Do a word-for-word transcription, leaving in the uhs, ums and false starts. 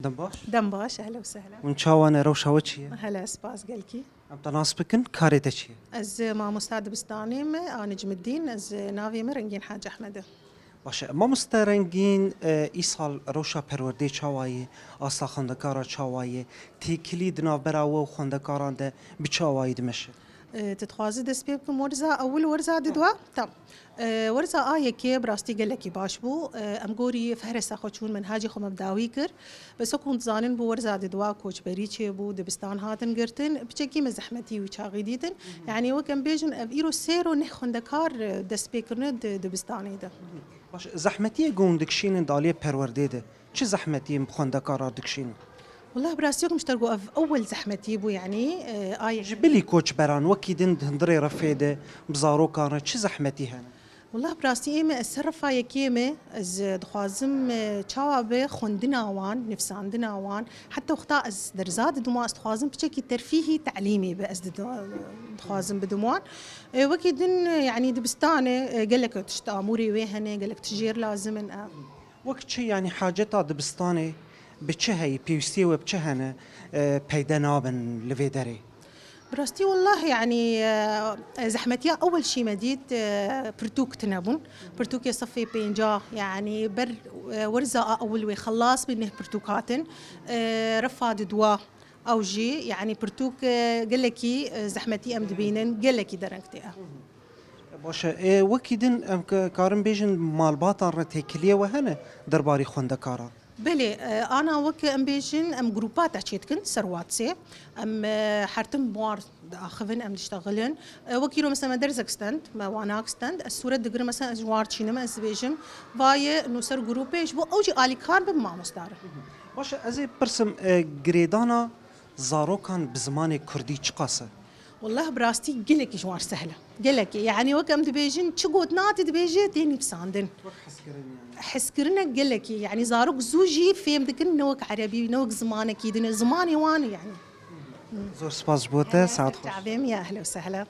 Dem baş. Dem baş, ehla û sehla. Hûn çawa ne, rewşa we çi ye? Hela, spas gelkî. Em te nas bikin, karê te çi ye? Ez mamosta dibistanê me, a Necmiddîn, ez navê me Rengîn Hacî Ehmed e. Baş e. Mamoste Rengîn, e, îsal rewşa perwerdê çawa ye? Asta xwendekara çawa ye? Têkilî di navbera we û xwendekaran de bi çi awayî dimeşe? E, tu dixwazî dest pê bikim werza ewil, werza didwa? Tamam. E, werza a yekê bi rastî gelekî baş bû. E, em gorî fehresa xwe çûn, menhacê xwe me bi dawî kir. Bes wek hûn dizanin, bi werza didwa koçberî çêbû, dibistan hatin girtin. Piçekî me zehmetî wî çaxî dîtin. Yanî wek em bêjin, ev îro sê ro neh xwendekar, e, destpêkirine di dibistanê de. Baş, zehmetiyê ku hûn dikişînin di aliyê perwerdê de, çi zehmetiyên bi xwendekaran dikişînin? Wela bi rastî wek min ji te re got, ev ewel zehmetî bû, yanî, e, ay Ji bilî koçberan wekî din di hundirê refê de bi zarokan re çi zehmetî hene? Wela bi rastî ê me, ez ser refa yekê me, ez, e, dixwazim, e, çawa be xwendina wan, nivîsandina wan, heta wexta ez derza didim wan, ez dixwazim piçekî terfîhî telîmî be, ez didim, dixwazim bidim wan. E, wekî din, e, yanî dibistanê, e, gelek tişt amûrê wê hene, gelek tişt jêr lazim in, e. Wek çi, yanî haceta dibistanê bi çi heyî, pêwîstiyê we bi çi hene, e, peyde nabin li vê derê? Bi rastî, wellah, yanî, e, zehmetiya ewil şî me dît, e, pirtûk tune bûn. Pirtûkê sefê pênca, yanî ber, e, werza a ewil wê xelas bî, neh pirtûk hatin. E, refa didwa ew jî, yanî pirtûk, e, gelekî, e, zehmetî em dibînin, gelekî dereng tê. Baş e. Ê, wekî din em ke-, karin bêjin malbatan re têkiliyê we hene derbarî xwendekaran? Belê, e, ana wek em bêjin, em grûpa te çêdikin ser WhatsApp. Em, e, her tim bi wan diaxivin, em diştexilin. E, wek îro mesela me derzek stend, me wanak stend. Ez sûret digirim, mesela ez ji wan çînim, ez dibêjim, va ye nûser grûpê, ji bo ew jî alîkar bin mamosta re. Baş e, ez ê pirsim, e, girêdana zarokan bi zimanê kurdî çiqas e? Wallah, bi rastî gelekî ji wan sehl e. Gelekî. Yanî wek em dibêjin, çi gotina te dibêje, tê nivîsandin. Wek hezkirin yanî. Hezkirine gelekî. Yanî zarok zû jî fêm dikin, ne wek erebî, ne wek zimanekî din e. Zimanê wan e yanî. Zor spas ji bo te, saet xweş. Çavê min ya, ehla û sehla.